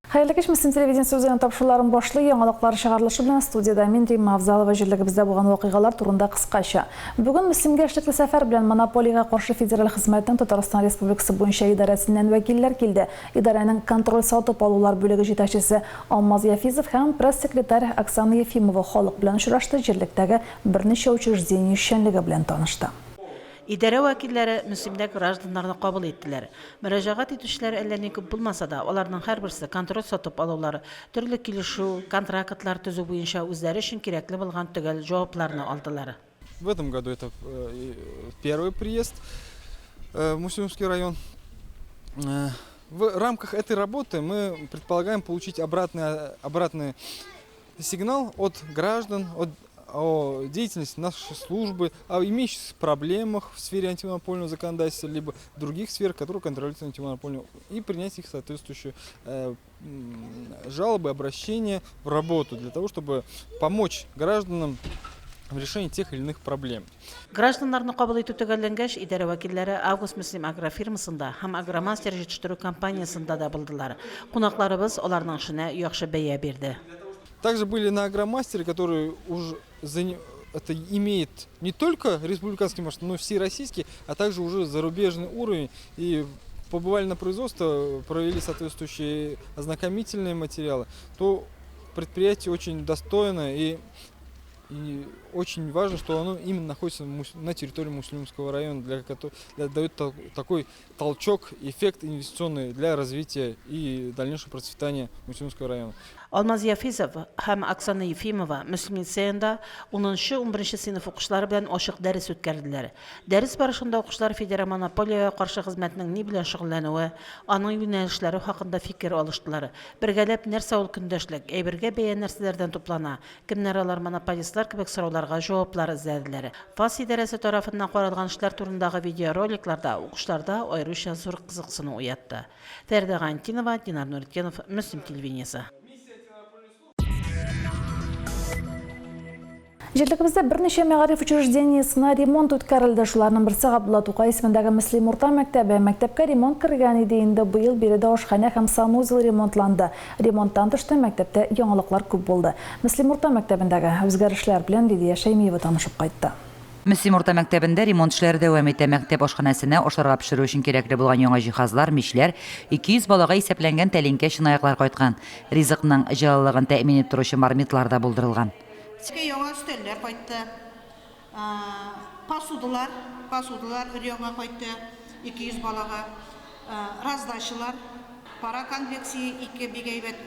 Хәерле кич, Мөслим телевидениесе үзенең тапшыруларын башлый. Яңалыклар чыгарылышы белән студиядә мин, Римма Авзалова, җирлегебездә булган вакыйгалар турында кыскача. Бүген Мөслимгә эшлекле сәфәр белән Монополиягә каршы федераль хезмәтнең Татарстан Республикасы буенча идарәсеннән вәкилләр килде. Идарәнең контроль сатып алулар бүлеге җитәкчесе Алмаз Яфизов һәм пресс-секретарь Оксана Ефимова халык белән очрашты, җирлектәге берничә учреждение эшчәнлеге белән танышты. Идарә вәкилләре Мөслимдә гражданнарны кабул иттеләр. Мөрәҗәгать итүчеләр әллә ни күп булмаса да, аларның һәрберсе контроль сатып алулар, төрле килешү, контрактлар төзү буенча үзләре өчен кирәкле булган төгәл җавапларны алдылар. В этом году это первый приезд в Муслимский район. В рамках этой работы мы предполагаем получить обратный, обратный сигнал от граждан, от о деятельности нашей службы, о имеющихся проблемах в сфере антимонопольного законодательства, либо других сфер, которые контролируются антимонопольным, и принять их соответствующие жалобы, обращения в работу для того, чтобы помочь гражданам в решении тех или иных проблем. Гражданнарны кабул итү төгәлләнгәч, идарә вәкилләре Август-Мөслим агрофирмасында һәм Агромастер җитештерү компаниясендә дә булдылар. Кунакларыбыз аларның эшенә яхшы бәя бирде. Также были на Агромастере, который уже это имеет не только республиканский масштаб, но и всероссийский, а также уже зарубежный уровень. И побывали на производство, провели соответствующие ознакомительные материалы, то предприятие очень достойное и очень важно, что оно именно находится на территории Муслимского района, для дает такой толчок, эффект инвестиционный для развития и дальнейшего процветания Муслимского района. Алмаз Яфизов һәм Оксана Ефимова Мөслим лицеенда унынчы-унберенче сыйныф укучылары белән ачык дәрес үткәрделәр. Дәрес барышында укучылар федераль монополиягә каршы хезмәтнең ни белән шөгыльләнүе, аның юнәлешләре хакында фикер алыштылар. Бергәләп Нәрсә ул көндәшлек? Әйбергә бәя нәрсәләрдән туплана? Кемнәр алар монополистлар кебек сорауларга җаваплар эзләделәр. ФАС идарәсе тарафыннан каралган эшләр турындагы видеороликлар да укучыларда аеруча зур кызыксыну уятты. Фәридә Гайнтинова, Динар Нуретдинов, Мөслим телевидениесе. Җирлегебездә берничә мәгариф учреждениесенә ремонт үткәрелде. Шуларның берсе Габдулла Тукай исемендәге Мөслим урта мәктәбе. Мәктәпкә ремонт кергән иде инде, быел биредә ашханә һәм санузел ремонтланды. Ремонттан тыш та мәктәптә яңалыклар күп булды. Мөслим урта мәктәбендәге үзгәрешләр белән Лилия Шәймиева танышып кайтты. Мөслим урта мәктәбендә ремонт эшләре дәвам итә. Мәктәп ашханәсенә ашарга пешерү өчен кирәкле булган яңа җиһазлар, мичләр, 200 балага исәпләнгән тәлинкә-чынаяклар кайткан. Ризыкның җылылыгын тәэмин итеп торучы мармитлар да булдырылган. Безгә яңа өстәлләр кайтты. Посудалар, посудалар өр-яңа кайтты, 200 балага. Раздачалар, пара конвекция ике бик әйбәт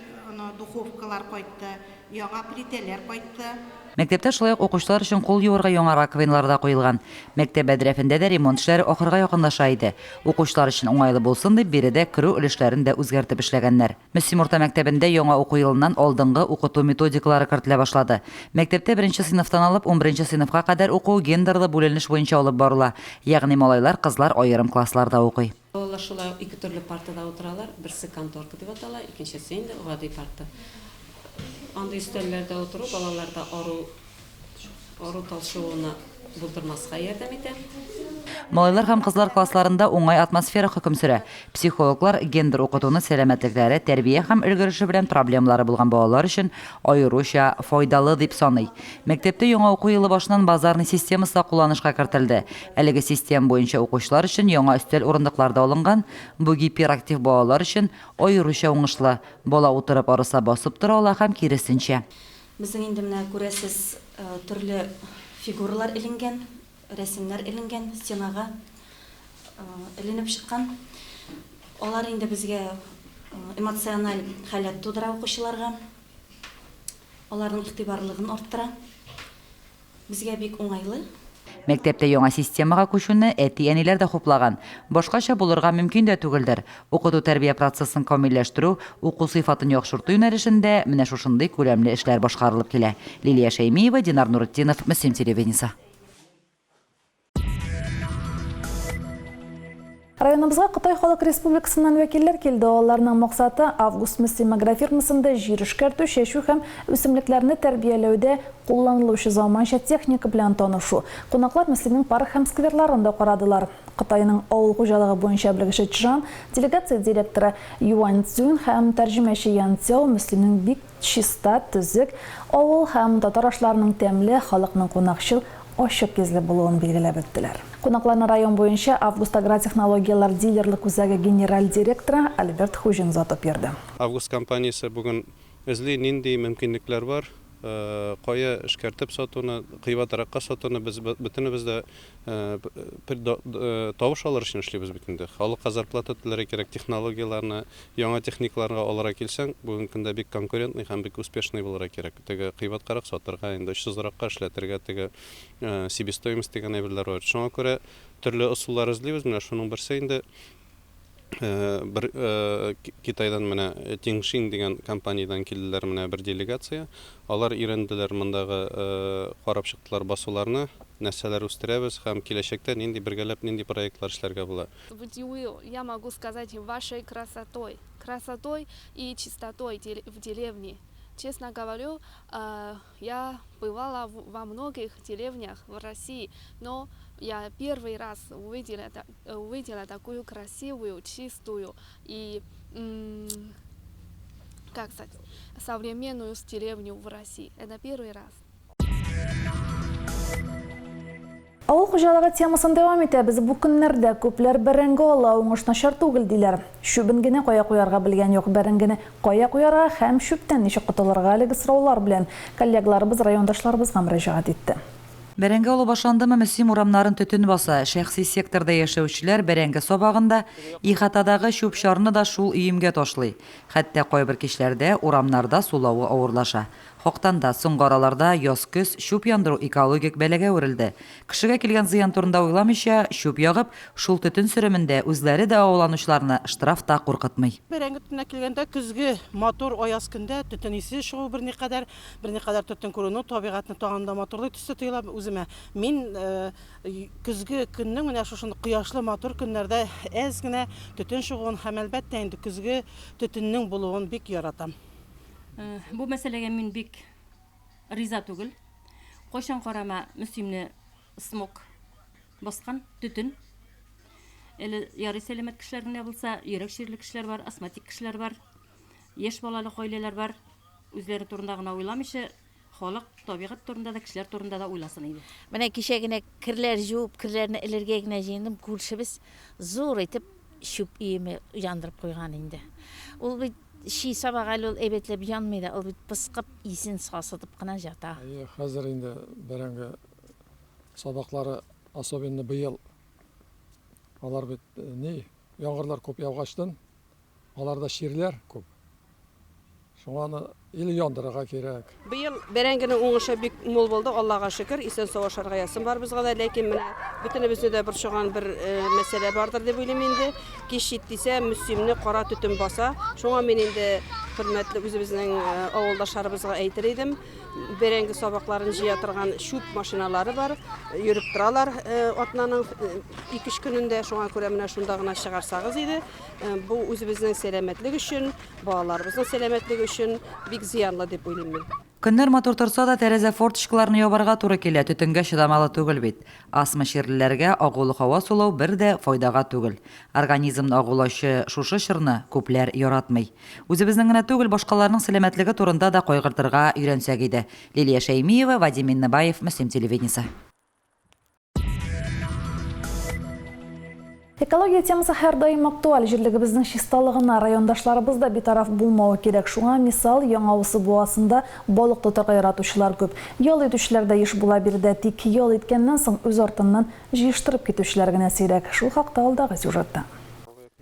духовкалар кайтты, яңа плитәләр кайтты. Мәктәптә шулай ук укучылар өчен кул юырга яңа раковиналар да куелган. Мәктәп бәдрәфендә дә ремонт эшләре ахырга якынлаша иде. Укучылар өчен уңайлы булсын дип, биредә керү өлешләрен дә үзгәртеп эшләгәннәр. Мөслим урта мәктәбендә яңа уку елыннан алдынгы укыту методикалары кертелә башлады. Мәктәптә беренче сыйныфтан алып унберенче сыйныфка кадәр уку гендерлы бүленеш буенча алып барыла, ягъни малайлар, кызлар аерым классларда укый. Балалар шулай ук ике төрле партада утыралар, берсе конторка дип атала, икенчесе инде гади парта. Андый өстәлләрдә утыру балаларда ару Ару талчыгуны булдырмаска ярдәм итә. Малайлар һәм кызлар классларында уңай атмосфера хөкем сөрә. Психологлар гендер укытуны сәламәтлекләре, тәрбия һәм өлгереше белән проблемалары булган балалар өчен аеруча файдалы дип саный. Мәктәптә яңа уку елы башыннан базарный системасы да кулланышка кертелде. Әлеге система буенча укучылар өчен яңа өстәл-урындыклар да алынган. Бу гиперактив балалар өчен аеруча уңышлы. Бала утырып арыса басып тора ала һәм киресенчә. Безнең инде менә күрәсез, төрле фигуралар эленгән, рәсемнәр эленгән, стенага эленеп чыккан. Алар инде безгә эмоциональ халәт тудыра укучыларга, аларның игътибарлыгын арттыра. Безгә бик уңайлы. Мәктәптә яңа системага күчүне әти-әниләр дә хуплаган. Башкача булырга мөмкин дә түгелдер. Укыту-тәрбия процессын камилләштерү, уку сыйфатын яхшырту юнәлешендә менә шушындый күләмле эшләр башкарылып килә. Лилия Шәймиева, Динар Нуретдинов, Мөслим телевидениесе. Районыбызга Кытай Халык Республикасыннан вәкилләр килде. Аларның максаты, Август-Мөслим агрофирмасында җир эшкәртү, чәчү һәм үсемлекләрне тәрбияләүдә кулланылучы заманча техника белән танышу. Кунаклар Мөслимнең парк һәм скверларын да карадылар. Кытайның авыл хуҗалыгы буенча белгече Чжан, делегация директоры Юань Цзюнь һәм тәрҗемәче Ян Цяо Мөслимнең бик Чиста, төзек авыл һәм татар ашларының тәмле, халыкның кунакчыл, ачык йөзле булуын билгеләп үттеләр. Кунакларны район буенча Август агротехнологияләр дилерлык үзәге генераль директоры Альберт Хуҗин озатып йөрде. Август компаниясе бүген эзли, нинди мөмкинлекләр бар, кая эшкәртеп сатуны, кыйбатракка сатуны без бөтенебез дә Тавыш алыр өчен эшлибез бит инде. Халыкка зарплата түләргә кирәк, технологияләрне, яңа техникаларга алырга килсәң, бүгенге көндә бик конкурентный һәм бик успешный булырга кирәк. Теге кыйбаткарак сатырга, инде очсызракка эшләтергә, теге себестоимость дигән әйберләр бар. Шуңа күрә төрле ысуллар эзлибез. Менә шуның берсе инде бер Китайдан менә Тиңшин дигән компаниядән килделәр менә бер делегация. Алар өйрәнделәр мондагы карап чыктылар басуларны, нәрсәләр үстерәбез һәм киләчәктә нинди бергәләп нинди проектлар эшләргә була. Удивил, я могу сказать, вашей красотой, красотой и чистотой в деревне. Честно говорю, я бывала во многих деревнях в России, но я первый раз увидела, увидела такую красивую, чистую и, как сказать, современную деревню в России. Это первый раз. Авыл хуҗалыгы темасын дәвам итәбез. Бу көннәрдә күпләр бәрәңге ала, уңыш начар түгел, диләр. Чүбен генә кая куярга белгән юк. Бәрәңгене кая куярга һәм чүптән ничек котылырга әлеге сораулар белән коллегаларыбыз райондашларыбызга мөрәҗәгать итте. Бәрәңге алу башландымы, Мөслим урамнарын төтен баса. Шәхси секторда яшәүчеләр бәрәңге сабагын да, ихатадагы чүп-чарны да шул өемгә ташлый. Хәтта кайбер кичләрдә урамнарда сулавы авырлаша. Хактан да, соңгы араларда яз-көз чүп яндыру экологик бәлагә әверелде. Кешегә килгән зыян турында уйламыйча, чүп ягып, шул төтен сөремендә үзләре дә агуланучыларны штраф та куркытмый. Бәрәңге төтененә килгәндә, көзге матур аяз көндә төтен исе чыгу берникадәр, берникадәр төтен күренү табигатьне тагын да матурлый төсле тоела үземә. Мин көзге көннең менә шушындый кояшлы матур көннәрдә әз генә төтен чыгуын һәм, әлбәттә инде, көзге төтеннең булуын бик яратам. Бу мәсьәләгә мин бик риза түгел. Кайчан карама, Мөслимне смог баскан, төтен. Әле ярый сәламәт кешеләр генә булса, йөрәк чирле кешеләр бар, астматик кешеләр бар, яшь балалы гаиләләр бар. Үзләре турында гына уйламыйча, халык табигать турында да, кешеләр турында да уйласын иде. Менә кичә генә керләр җуып, керләрне элергә генә җыендым, күршебез зур итеп чүп өеме яндырып куйган инде. Ул бит Чи сабак әле ул әйбәтләп янмый да, ул бит пыскып, исен сасытып кына җата. Әйе, хәзер инде бәрәңге сабаклары, особенно быел, алар бит ни, яңгырлар күп яугачтын, аларда чирләр күп. Шуңа аны или яндырырга кирәк. Быел бәрәңгенең уңышы бик мул булды, Аллага шөкер, исән-сау ашарга язсын барыбызга да. Ләкин менә бөтенебезне дә борчыган бер мәсьәлә бардыр дип уйлыйм инде. Кич җиттисә, Мөслимне кара төтен баса. Шуңа мин инде хөрмәтле үзебезнең авылдашларыбызга әйтер идем, бәрәңге сабакларын җыя торган чүп машиналары бар, йөреп торалар атнаның ике-өч көнендә. Шуңа күрә менә шунда гына чыгарсагыз иде. Бу үзебезнең сәламәтлек өчен, Балаларыбызның сәламәтлеге өчен бик зыянлы дип уйлыйм мин. Көннәр матур торса да, тәрәзә форточкаларны ябарга туры килә, төтенгә чыдамалы түгел бит. Астма чирлеләргә агулы һава сулау бер дә файдага түгел. Организмны агулаучы шушы чорны күпләр яратмый. Үзебезнең генә түгел, башкаларның сәламәтлеге турында да кайгыртырга өйрәнсәк иде. Лилия Шәймиева, Вадим Миннебаев, Мөслим телевидениесе. Экология темасы һәрдаим актуаль. Җирлегебезнең чисталыгына райондашларыбыз да битараф булмавы кирәк. Шуңа мисал, Яңа Усы буасында балык тотарга яратучылар күп. Ял итүчеләр дә еш була биредә. Тик ял иткәннән соң үз артыннан җыештырып китүчеләр генә сирәк. Шул хакта алдагы сюжетта.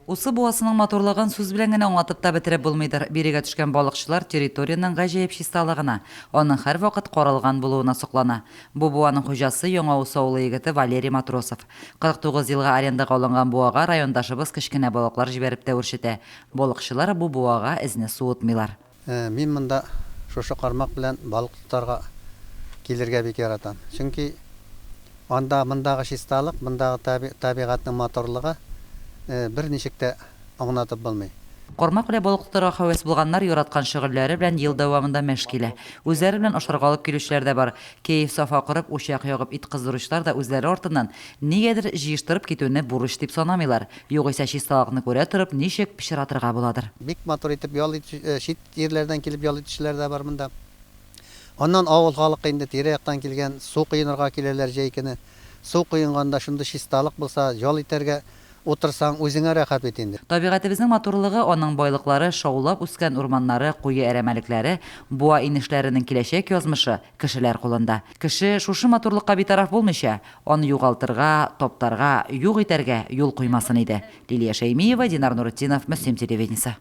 Усы буасының матурлыгын сүз белән генә аңлатып та бетереп булмыйдыр. Бирегә төшкән балыкчылар территориянең гаҗәеп чисталыгына, аның һәрвакыт каралган булуына соклана. Бу буаның хуҗасы, Яңа Усы авылы егете Валерий Матросов. 49 елга арендага алынган буага райондашыбыз кечкенә балыклар җибәреп тә үрчетә. Балыкчылар бу буага эзне суытмыйлар. Мин монда шушы кармак белән балык тотарга килергә бик яратам. Чөнки анда мондагы чисталык, мондагы табигатьнең матурлыгы берничек тә аңлатып булмый. Кармак белән балык тотарга һәвәс булганнар яраткан шөгыльләре белән ел дәвамында мәш килә. Үзләре белән ашарга алып килүчеләр дә бар. Кәеф-сафа корып, учак ягып ит кыздыручылар да үзләре артыннан нигәдер җыештырып китүне бурыч дип санамыйлар. Югыйсә чисталыкны күрә торып, ничек пычратырга буладыр. Бик матур итеп ял итү, чит җирләрдән килеп ял итүчеләр дә бар монда. Аннан авыл халкы инде тирә-яктан килгән, су коенырга киләләр җәй көне. Су коенганда шундый чисталык булса, ял итәргә утырсаң, үзеңә рәхәт бит инде. Табигатебезнең матурлыгы, аның байлыклары, шаулап үскән урманнары, куе әрәмәлекләре, буа-инешләренең киләчәк язмышы кешеләр кулында. Кеше шушы матурлыкка битараф булмыйча, аны югалтырга, таптарга, юк итәргә юл куймасын иде. Лилия Шәймиева, Динар Нуретдинов, Мөслим телевидениесе.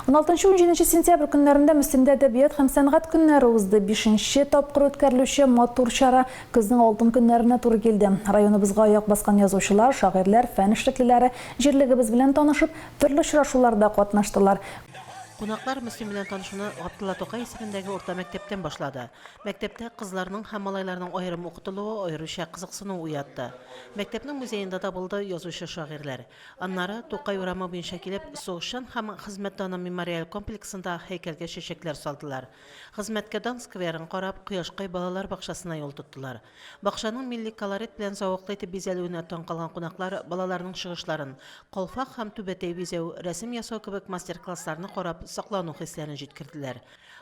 16-17 сентябрь көннәрендә Мөслимдә әдәбият һәм сәнгать көннәре узды. Бишенче тапкыр үткәрелүче матур чара көзнең алтын көннәренә туры килде. Районыбызга аяк баскан язучылар, шагыйрьләр, фән эшлеклеләре җирлегебез белән танышып, төрле очрашуларда катнаштылар. Кунаклар Мөслим белән танышуны Габдулла Тукай исемендәге урта мәктәптән башлады. Мәктәптә кызларның һәм малайларның аерым укытылуы аеруча кызыксыну уятты. Мәктәпнең музеенда да булды язучы-шагыйрьләр. Аннары, Тукай урамы буенча килеп, Сугышчан һәм Хезмәт даны мемориаль комплексында һәйкәлгә чәчәкләр салдылар. Хезмәткә дан скверын карап, Кояшкай балалар бакчасына юл тоттылар. Бакчаның милли колорит белән зәвыклы итеп бизәлүенә таң калган кунаклар балаларның чыгышларын, калфак һәм түбәтәй бизәү, рәсем ясау кебек мастер-классларны карап, соклану хисләрен җиткерделәр.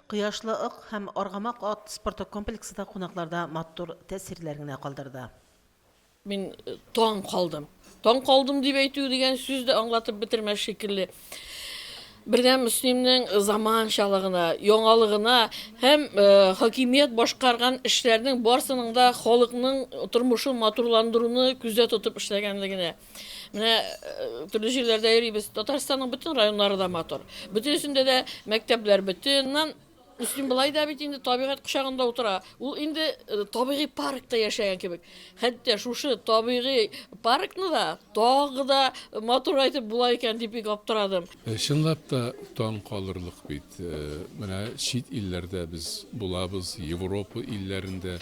Кояшлы Ык һәм Аргамак ат спорты комплексы да кунакларда матур тәэсирләр генә калдырды. Мин таң калдым. Таң калдым дип әйтү дигән сүз дә аңлатып бетермәс шикелле. Бердән Мөслимнең заманчалыгына, яңалыгына һәм хакимият башкарган эшләрнең барсының да халыкның тормышын матурландыруны күздә тотып эшләгәнлегенә. Менә төрле җирләрдә йөрибез. Татарстанның бөтен районнары да матур. Бөтенесендә дә мәктәпләр бөтен. Аннан Мөслим болай да бит инде табигать кочагында утыра. Ул инде табигый паркта яшәгән кебек. Хәтта шушы табигый паркны да тагы да матурайтып була икән дип бик аптырадым. Чынлап та таң калырлык бит. Менә чит илләрдә без булабыз, Европа илләрендә.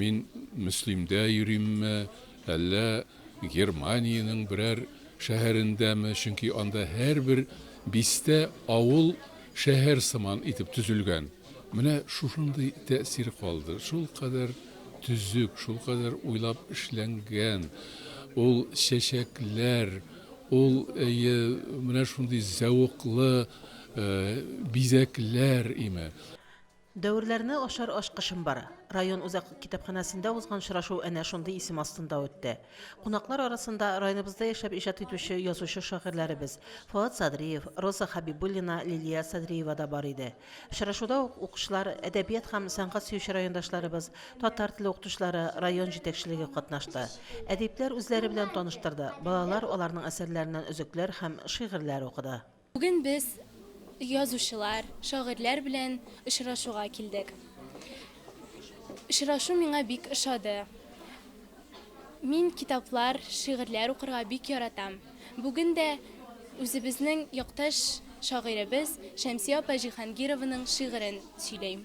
Мин Мөслимдә йөримме, әллә Германиянең берәр шәһәрендәме, чөнки анда һәрбер бистә, авыл шәһәр сыман итеп төзелгән. Менә шушындый тәэсир калды. Шулкадәр төзек, шулкадәр уйлап эшләнгән ул чәчәкләр, ул, әйе, менә шундый зәвыклы бизәкләр име. Дәверләрне ачар ачкычым бар. Район үзәк китапханәсендә узган очрашу әнә шундый исем астында үтте. Кунаклар арасында районыбызда яшәп иҗат итүче язучы-шагыйрьләребез Фоат Садриев, Роза Хәбибуллина, Лилия Садриева да бар иде. Очрашуда ук укучылар, әдәбият һәм сәнгать сөюче райондашларыбыз, татар теле укытучылары, район җитәкчелеге катнашты. Әдипләр үзләре белән таныштырды, балалар аларның әсәрләреннән өзекләр һәм шигырьләр укыды. Бүген без язучылар, шагыйрьләр белән очрашуга килдек. Очрашу миңа бик ошады. Мин китаплар, шигырьләр укырга бик яратам. Бүген дә үзебезнең якташ шагыйребез Шәмсия апа Җиһангированың шигырен сөйлим.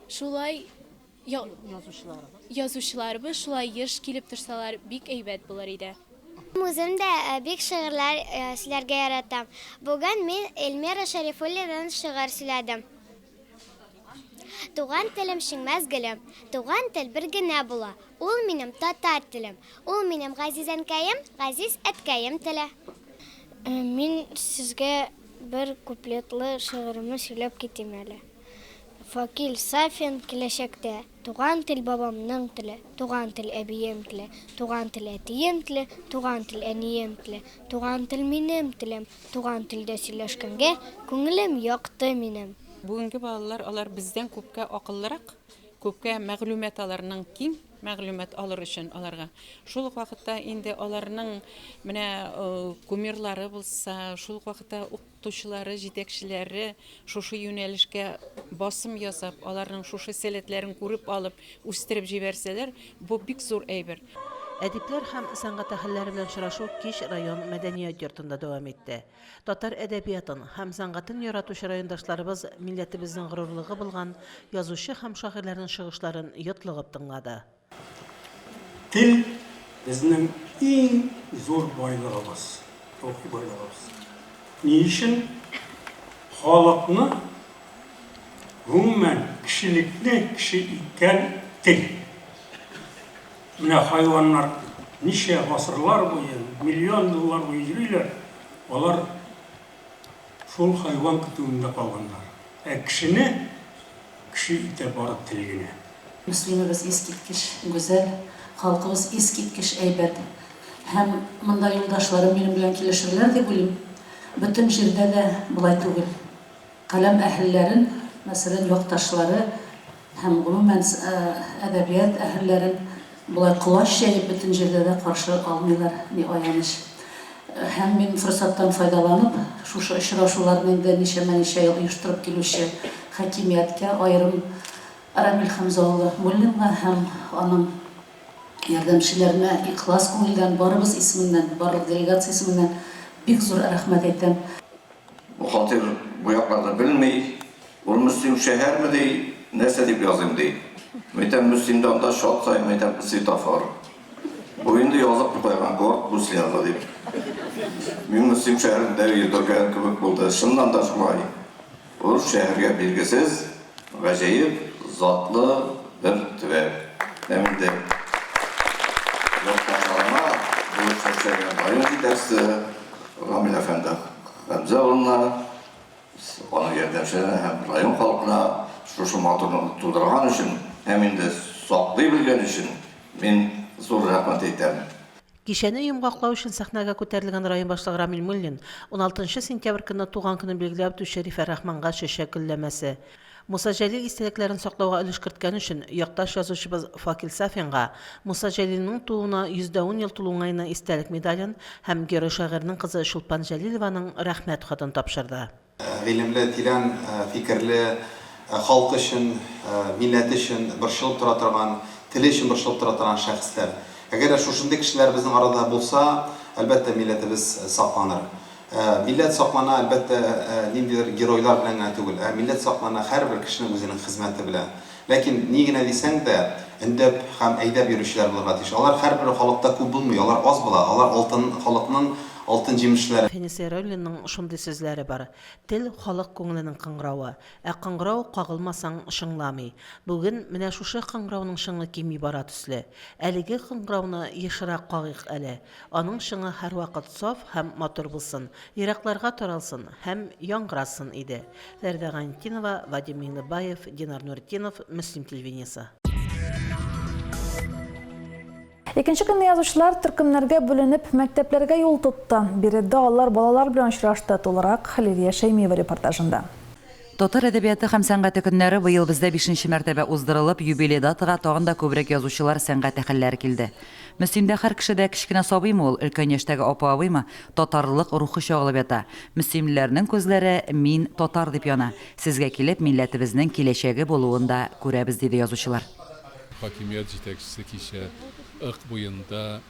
Шулай Язучыларыбыз шулай еш килеп торсалар, бик әйбәт булыр иде. Үзем дә бик шигырьләр сөйләргә яратам. Бүген мин Эльмира Шәрифуллинадан шигырь сөйләдем. Туган телем шиңмәс гөлем, Туган тел бер генә була, Ул минем татар телем, Ул минем газиз әнкәем, Газиз әткәем теле. Мин сезгә бер куплетлы шигыремне сөйләп китим әле. Факил Сафин киләчәктә Туган тел бабамның теле, туган тел әбием теле, туган тел әтием теле, туган тел әнием теле, туган тел минем телем, туган телдә сөйләшкәнгә күңелем якты минем. Бүгенге балалар алар бездән күпкә акыллырак, күпкә мәгълүмат аларның киң, мәгълүмат алыр өчен аларга. Шул ук вакытта инде аларның менә кумирлары булса, шул ук вакытта Укытучылары, җитәкчеләре шушы юнәлешкә басым ясап, аларның шушы сәләтләрен күреп алып, үстереп җибәрсәләр, бу бик зур әйбер. Әдипләр һәм сәнгать әһелләре белән очрашу кич район мәдәният йортында дәвам итте. Татар әдәбиятын һәм сәнгатен яратучы райондашларыбыз милләтебезнең горурлыгы булган язучы һәм шагыйрьләрнең чыгышларын йотлыгып тыңлады. Тел безнең иң зур байлыгыбыз, рухи байлыгыбыз. Ни өчен? Халыкны, гомумән, кешелекне кеше иткән тел. Менә хайваннар ничә гасырлар буе, миллион еллар буе йөриләр, алар шул хайван көтүендә калганнар. Ә кешене кеше итә бары тел генә. Мөслимебез искиткеч гүзәл, халкыбыз искиткеч әйбәт. Һәм монда юлдашларым минем белән килешерләр дип уйлыйм, бөтен җирдә дә болай түгел. Каләм әһелләрен, мәсәлән, якташлары һәм, гомумән, әдәбият әһелләрен болай колач җәеп бөтен җирдә дә каршы алмыйлар, ни аяныч. Һәм мин форсаттан файдаланып, шушы очрашуларны инде ничәмә-ничә ел оештырып килүче хакимияткә, аерым Рамил Хәмзә улы Муллинга һәм аның ярдәмчеләренә ихлас күңелдән, барыбыз исеменнән, барлык делегация исеменнән бик зур рәхмәт әйтәм. Бухгалтер бу якларны белми. Ул Мөслим шәһәрме ди, нәрсә дип языйм ди. Мин әйтәм, Мөслимдә анда чат саен, мин әйтәм, светофор. Бу инде язып куйган город Муслимов дип. Мин Мөслим шәһәрендә йөргән кебек булды. Чыннан да шулай. Ул шәһәргә билгесез, гаҗәеп затлы бер төбәк. Һәм инде якташларыма бу эшне эшләгән район җитәкчесе Рамил әфәнде Хәмзә улына, аның ярдәмчеләренә һәм район халкына шушы матурлыкны тудырган өчен һәм инде саклый белгән өчен мин зур рәхмәт әйтәм. Кичәне йомгаклау өчен сәхнәгә күтәрелгән район башлыгы Рамил Муллин уналтынчы сентябрь көнне туган көнен билгеләп үтүче Рифә Рахманга чәчәк гөлләмәсе, Муса Җәлил истәлекләрен саклауга өлеш керткән өчен якташ язучыбыз Факил Сафинга Муса Җәлилнең тууына 110 ел тулу уңаеннан истәлек медален һәм герой-шагыйрьнең кызы Чулпан Җәлилованың Рәхмәт хатын тапшырды. Гыйлемле, тирән фикерле, халкы өчен, милләте өчен борчылып тора торган, теле өчен борчылып тора торган шәхесләр. Әгәр дә шушындый кешеләр безнең арада булса, әлбәттә, милләтебез сакланыр. Милләт саклана, әлбәттә, ниндидер геройлар белән генә түгел, ә милләт саклана һәрбер кешенең үзенең хезмәте белән. Ләкин, ни генә дисәң дә, өндәп һәм әйдәп йөрүчеләр булырга тиеш. Алар һәрбер халыкта күп булмый, алар аз була, алар алтын, халыкның алтын җимешләре. Фәнис Яруллинның шундый сүзләре бар, Тел, халык күңеленең кыңгыравы. Ә кыңгырау, кагылмасаң, чыңламый. Бүген менә шушы кыңгырауның чыңы кими бара төсле. Әлеге кыңгырауны ешрак кагыйк әле. Аның чыңы һәрвакыт саф һәм матур булсын, еракларга таралсын һәм яңгырасын иде. Фәридә Гайнетдинова, Вадим Миңнебаев, Динар Нуретдинов, Мөслим телевидениесе. Икенче көнне язучылар төркемнәргә бүленеп мәктәпләргә юл тотты. Биредә алар балалар белән очрашты. Тулырак Лилия Шәймиева репортажында. Татар әдәбияты һәм сәнгате көннәре быел бездә бишенче мәртәбә уздырылып, юбилей датага тагын да күбрәк язучылар, сәнгать әһелләре килде. Мөслимдә һәр кешедә, кечкенә сабыймы ул, өлкән яшьтәге апа-абыймы, татарлык рухы чагылып ята. Мөслимлеләрнең күзләре Мин, татар дип яна. Сезгә килеп, милләтебезнең киләчәге булуын да күрәбез, диде язучылар. Хакимият җитәкчесе кичә Ык буенда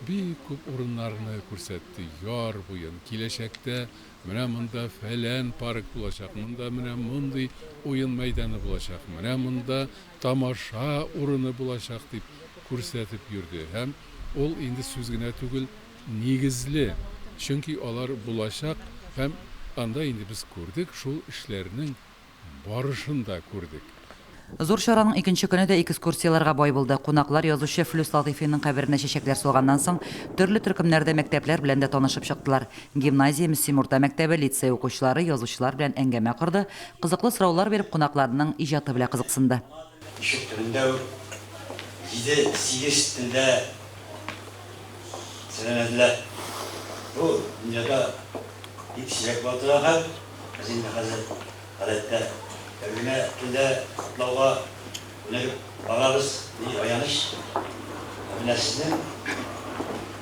бик күп урыннарны күрсәтте, яр буен, киләчәктә менә монда фәлән парк булачак, монда менә мондый уен мәйданы булачак, менә монда тамаша урыны булачак дип күрсәтеп йөрде. Һәм ул инде сүз генә түгел, нигезле, чөнки алар булачак һәм анда инде без күрдек шул эшләрнең Барышын да күрдек. Зур чараның икенче көне дә экскурсияләргә бай булды. Кунаклар язучы Флүс Латыйфиның каберенә чәчәкләр салганнан соң, төрле төркемнәрдә мәктәпләр белән дә танышып чыктылар. Гимназия, Мөслим урта мәктәбе, лицей укучылары язучылар белән әңгәмә корды, кызыклы сораулар биреп, кунакларның иҗаты белә кызыксынды. Ишек төбендә үк җиде-сигез телдә сәламләделәр. Бу дөньяда бик сирәк була торган хәл. Без инде хәзер, гадәттә, бер генә телдә котлауга күнегеп барабыз, ни аяныч. Ә менә сезнең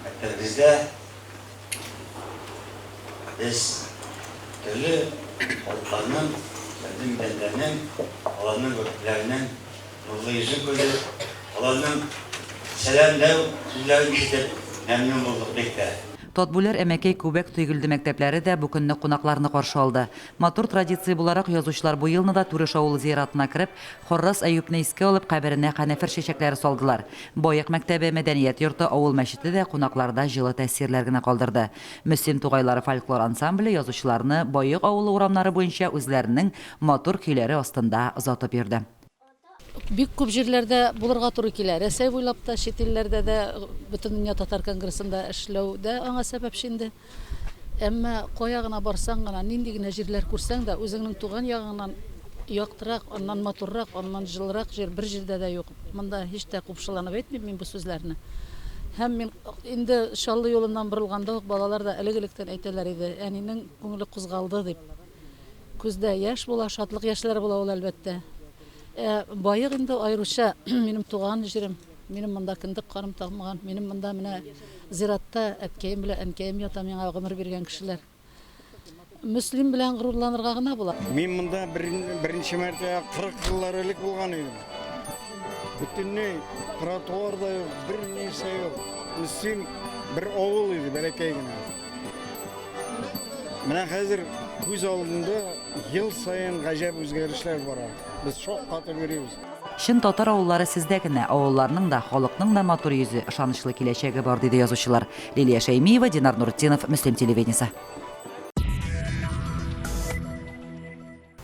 мәктәбегездә без төрле халыкларның, төрле милләтләрнең, аларның вәкилләренең нурлы йөзен күрдек, аларның сәламләү сүзләрен ишетеп, мәмнүн булдык бик тә. Татбүләр, Әмәкәй, Күбәк, Тойгелде мәктәпләре дә бу көнне кунакларны каршы алды. Матур традиция буларак, язучылар бу елны да Түреш авылы зиратына кереп, Харрас Әюпне искә алып, каберенә канәфер чәчәкләре салдылар. Баек мәктәбе, мәдәният йорты, авыл мәчете дә кунакларда җылы тәэсирләр генә калдырды. Мөслим тугайлары фольклор ансамбле язучыларны Баек авылы урамнары буенча үзләренең матур көйләре астында озатып йөрде. Бик күп җирләрдә булырга туры килә. Рәсәй буйлап та, чит илләрдә дә, Бөтендөнья татар конгрессында эшләү дә аңа сәбәпче инде. Әмма кая гына барсаң гына, нинди генә җирләр күрсәң дә, үзеңнең туган ягыңнан яктырак, аннан матуррак, аннан җылырак җир бер җирдә дә юк. Монда һич тә купшыланып әйтмим мин бу сүзләрне. Һәм мин инде Чаллы юлыннан борылганда ук балалар да элек-электән әйтәләр иде, әнинең күңеле кузгалды дип. Күздә яшь була, шатлык яшьләре була ул, әлбәттә. Ә Баек инде аеруча минем туган җирем, минем монда кендек каным тамган, минем монда менә зиратта әткәем белән әнкәем ята, миңа гомер биргән кешеләр. Мөслим белән горурланырга гына була. Мин монда беренче мәртәбә 40 еллар элек булган идем. Бөтенләй тротуар да юк, бер нәрсә юк. Мөслим бер авыл иде, бәләкәй генә. Менә хәзер күз алдында ел саен гаҗәп үзгәрешләр бара. Без шаккатып йөрибез. Чын татар авыллары сездә генә, авылларның да, халыкның да матур йөзе, ышанычлы киләчәге бар, диде язучылар. Лилия Шәймиева, Динар Нуртдинов, Мөслим телевидениесе.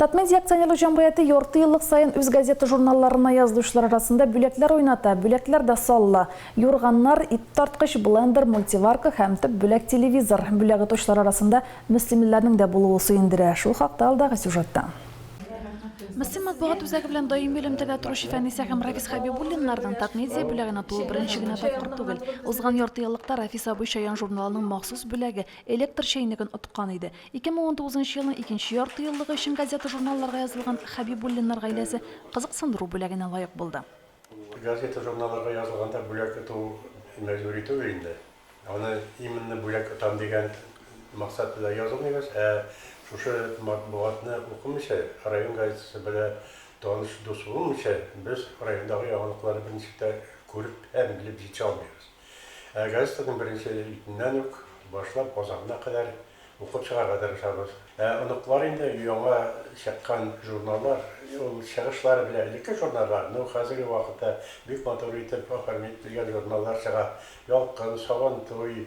Татмедиа акционерлык җәмгыяте ярты еллык саен үз газета-журналларына язылучылар арасында бүләкләр уйната. Бүләкләр дә саллы. Юрганнар, ит тарткыч, блендер, мультиварка һәм төп бүләк телевизор. Бүләк отучылар арасында мөслимлеләрнең дә булуы сөендерә. Шул хакта алдагы сюжетта. Мөслим матбугат үзәге белән даими элемтәдә торучы Фәнисә һәм Рафис Хәбибуллиннарның Татмедиа бүләген отуы беренче генә тапкыр түгел. Узган яртыеллыкта Рафис абый Чаян журналының махсус бүләге, электр чәйнеген откан иде. 2019 нчы елның икенче яртыеллыгы өчен газета-журналларга язылган Хәбибуллиннар гаиләсе кызыксындыру бүләгенә лаек булды. Газета-журналларга язылганда бүләк оту мәҗбүри түгел инде. Аны именно бүләк отам дигән максат белән язылмыйбыз, ә шушы матбугатны укымыйча, район газетасы белән таныш, дус булмыйча, без райондагы яңалыкларны берничек тә күреп һәм белеп җитешә алмыйбыз. Ә газетаның беренче битеннән үк башлап азагына кадәр Укып чыгарга тырышабыз. Ә оныклар инде яңа чыккан журналлар, ул чыгышлары белән элекке журналлар, ну хәзерге вакытта бик матур итеп оформить ителгән журналлар чыга. Ялкын, Сабантуй.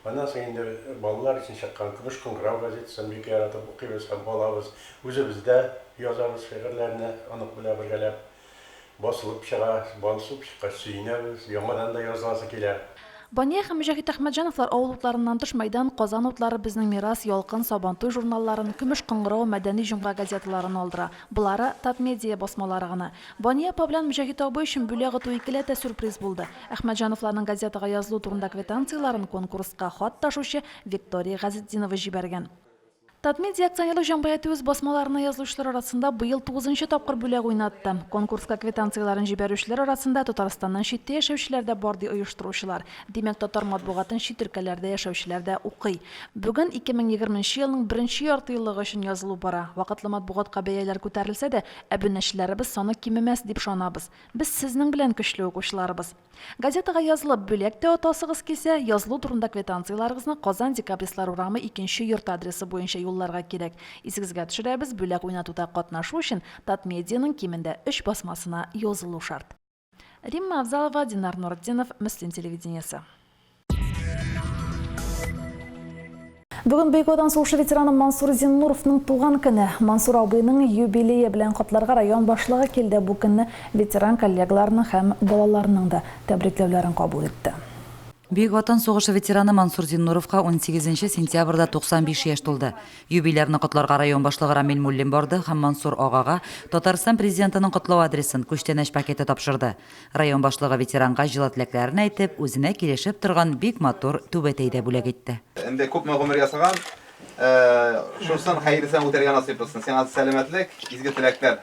Аннан соң инде балалар өчен чыккан Көмеш кыңгырау газетасын бик яратып укыйбыз һәм алабыз. Үзебез дә язабыз шигырьләрне онык белән бергәләп. Басылып чыга, басылып чыккач сөенәбез, яңадан да языласы килә. Бания һәм Мөҗәһит Әхмәтҗановлар авыл утларыннан тыш Мәйдан, Казан утлары, Безнең мирас, Ялкын, Сабантуй журналларын, Көмеш кыңгырау, Мәдәни җомга газеталарын алдыра. Болары, Татмедиа басмалары гына. Бания апа белән Мөҗәһит абый өчен бүләк оту икеләтә сюрприз булды. Әхмәтҗановларның газетага язылу турында квитанцияләрен конкурска хат ташучы Виктория Газетдинова җибәргән. Татмедиа акционерлык җәмгыяте үз басмаларына язылучылар арасында быел тугызынчы тапкыр бүләк уйнатты. Конкурска квитанцияләрен җибәрүчеләр арасында Татарстаннан читтә яшәүчеләр дә бар, ди оештыручылар. Димәк, татар матбугатын чит өлкәләрдә яшәүчеләр дә укый. Бүген 2020 нче елның беренче яртыеллыгы өчен язылу бара. Вакытлы матбугатка бәяләр күтәрелсә дә, әбүнәчеләребез саны кимемәс, дип ышанабыз. Без сезнең белән, көчле укучыларыбыз! Газетага язылып, бүләк тә отасыгыз килсә, язылу турында квитанцияләрегезне Казан Декабристлар урамы икенче йорт адресы буенча юлларга кирәк. Исегезгә төшерәбез, бүләк уйнатуда катнашу өчен Татмедианың кимендә өч басмасына язылу шарт. Римма Авзалова, Динар Нуретдинов, Мөслим телевидениесе. Бүген Бөек Ватан сугышы ветераны Мансур Зиннуровның туган көне. Мансур абыйның юбилее белән котларга район башлыгы килде. Бу көнне ветеран коллегаларының һәм балаларының да тәбрикләүләрен кабул итте. Бөек Ватан сугышы ветераны Мансур Зиннуровка 18 сентябрьдә 95 яшь тулды. Юбилярны котларга район башлыгы Рамил Муллин барды һәм Мансур агага Татарстан Президентының котлау адресын, күчтәнәч пакеты тапшырды. Район башлыгы ветеранга җылы теләкләрен әйтеп, үзенә килешеп торган бик матур түбәтәй дә бүләк итте. Инде күпме гомер ясаган, шунысын хәерлесен үтәргә насыйп булсын. Сиңа сәламәтлек, изге теләкләр.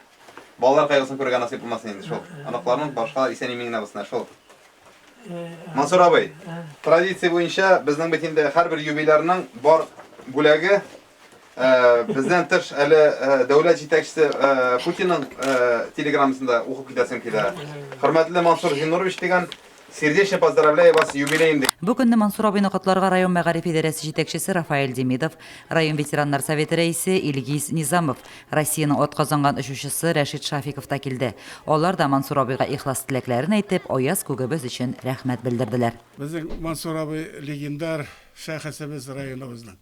Балалар кайгысын күрергә насыйп булмасын инде шул. Оныкларның, башкалар исән-имин генә булсыннар шул. Мансур абый, традиция буенча безнең бит инде һәрбер юбилярның бар бүләге. Бездән тыш әле дәүләт җитәкчесе Путинның телеграммасын да укып китәсем килә. Хөрмәтле Мансур Зиннурович дигән, Сердечно поздравляю вас с юбилеем, ди. Бу көнне Мансур абыйны котларга район мәгариф идарәсе җитәкчесе Рафаэль Демидов, район ветераннар советы рәисе Илгиз Низамов, Россиянең атказанган очучысы Рәшит Шафиков та килде. Алар да Мансур абыйга ихлас теләкләрен әйтеп, аяз күгебез өчен рәхмәт белдерделәр. Безнең Мансур абый легендар шәхесебез районыбызның.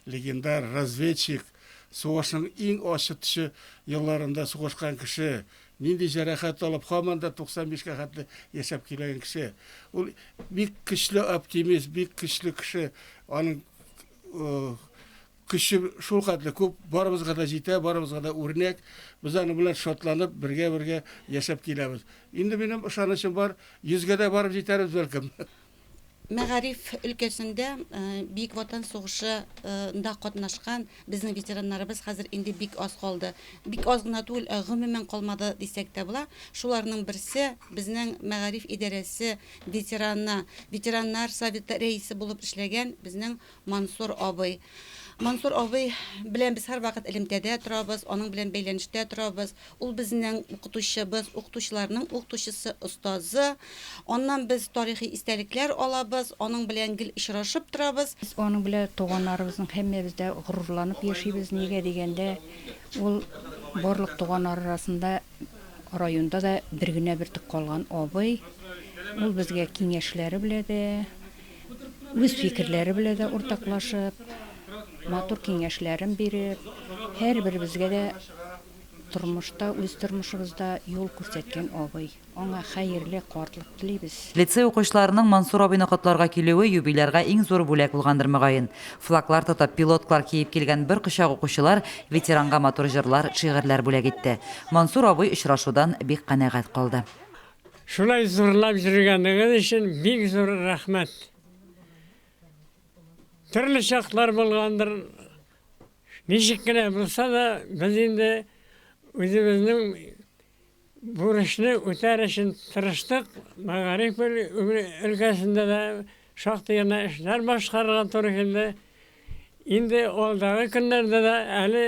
Легендар разведчик, сугышның иң ачы төче елларында сугышкан кеше, нинди җәрәхәт алып, һаман да 95 кә хәтле яшәп килгән кеше. Ул бик көчле оптимист, бик көчле кеше. Аның көче шул хәтле күп, барыбызга да җитә, барыбызга да үрнәк. Без аның белән шатланып, бергә-бергә яшәп киләбез. Инде минем ышанычым бар, йөзгә дә барып җитәрбез, бәлкем. Мәгариф өлкәсендә Бөек Ватан сугышы нда катнашкан безнең ветераннарыбыз хәзер инде бик аз калды. Бик аз гына түгел, ә гомумән калмады дисәк тә була. Шуларның берсе, безнең мәгариф идарәсе ветераны, ветераннар советы рәисе булып эшләгән безнең Мансур абый. Мансур абый белән без һәрвакыт элемтәдә торабыз, аның белән бәйләнештә торабыз. Ул безнең укытучыбыз, укытучыларның укытучысы, остазы. Аннан без тарихи истәлекләр алабыз, аның белән гел очрашып торабыз. Без аның белән туганнарыбызның һәммәбез дә горурланып яшибез, нигә дигәндә, ул барлык туганнар арасында районда да бер генә бөртек калган абый. Ул безгә киңәшләре белә дә, Үз фикерләре белән дә уртаклашып, матур киңәшләрен биреп, һәрберебезгә дә тормышта, үз тормышыбызда юл күрсәткән абый. Аңа хәерле картлык телибез. Лицей укучыларының Мансур абыйны котларга килүе юбилярга иң зур бүләк булгандыр, мөгаен. Флаглар тотып, пилоткалар киеп килгән бер кочак укучылар ветеранга матур җырлар, шигырьләр бүләк итте. Мансур абый очрашудан бик канәгать калды. Шулай зурлап йөргәнегез өчен бик зур рәхмәт. Төрле чаклар булгандыр. Ничек кенә булса да, без инде үзебезнең бурычны үтәр өчен тырыштык. Мәгариф өлкәсендә дә шактый гына эшләр башкарырга туры килде. Инде алдагы көннәрдә дә әле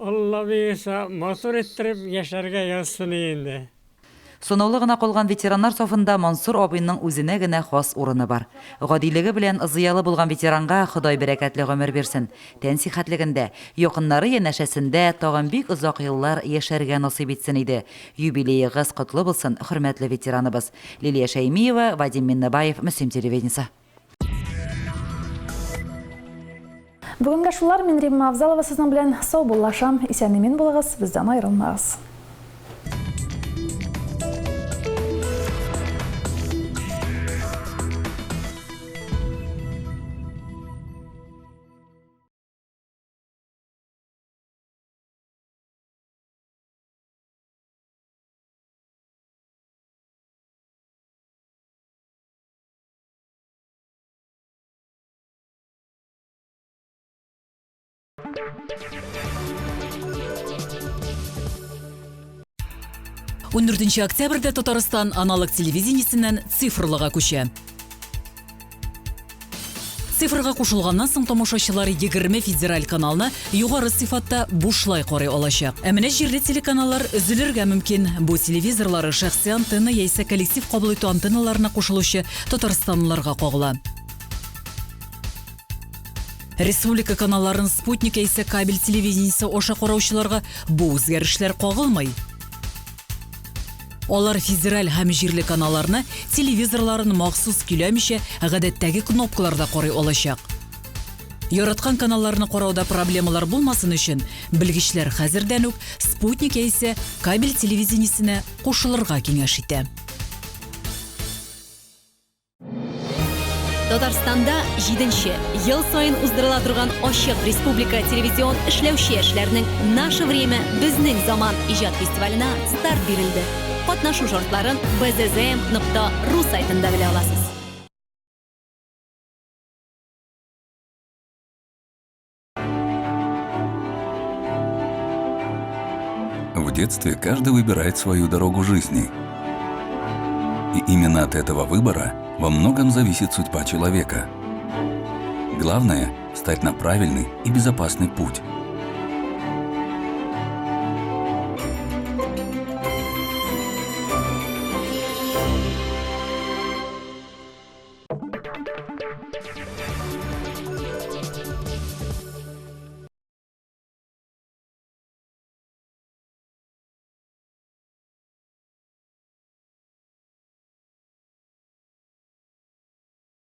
Алла боерса, матур иттереп яшәргә язсын инде. Санаулы гына калган ветераннар сафында Мансур абыйның үзенә генә хас урыны бар. Гадилеге белән зыялы булган ветеранга Ходай бәрәкәтле гомер бирсен, тән сихәтлегендә, якыннары янәшәсендә тагын бик озак еллар яшәргә насыйп итсен иде. Юбилеегыз котлы булсын, хөрмәтле ветераныбыз! Лилия Шәймиева, Вадим Миннебаев, Мөслим телевидениесе. Бүгенгә шулар, мин Римма Авзалова сезнең белән саубуллашам. Исән-имин булыгыз, бездән аерылмагыз. Ундүртенче октябрьдә Татарстан аналог телевидениесеннән цифрлыга күчә. Цифрга кушылганнан соң тамашачылар 20 федераль каналны югары сыйфатта бушлай карый алачак. Ә менә җирле телеканаллар өзелергә мөмкин. Бу телевизорлары шәхси антенна яисә коллектив кабул итү антенналарына кушылучы татарстанлыларга кагыла. Республика каналларын спутник яисә кабель телевидениесе аша караучыларга бу үзгәрешләр кагылмый. Алар федераль һәм җирле каналларны телевизорларын махсус көйләмичә, гадәттәге кнопкаларда карый алачак. Яраткан каналларны карауда проблемалар булмасын өчен, белгечләр хәзердән үк спутник яисә кабель телевидениесенә кушылырга киңәш итә. Татарстанда җиденче ел саен уздырыла торган ачык республика телевизион эшләүче яшьләрнең Наше время безнең заман иҗат фестиваленә старт бирелде. Катнашу шартларын bzzm.ru сайтында белә аласыз. В детстве каждый выбирает свою дорогу жизни. И именно от этого выбора во многом зависит судьба человека. Главное – стать на правильный и безопасный путь.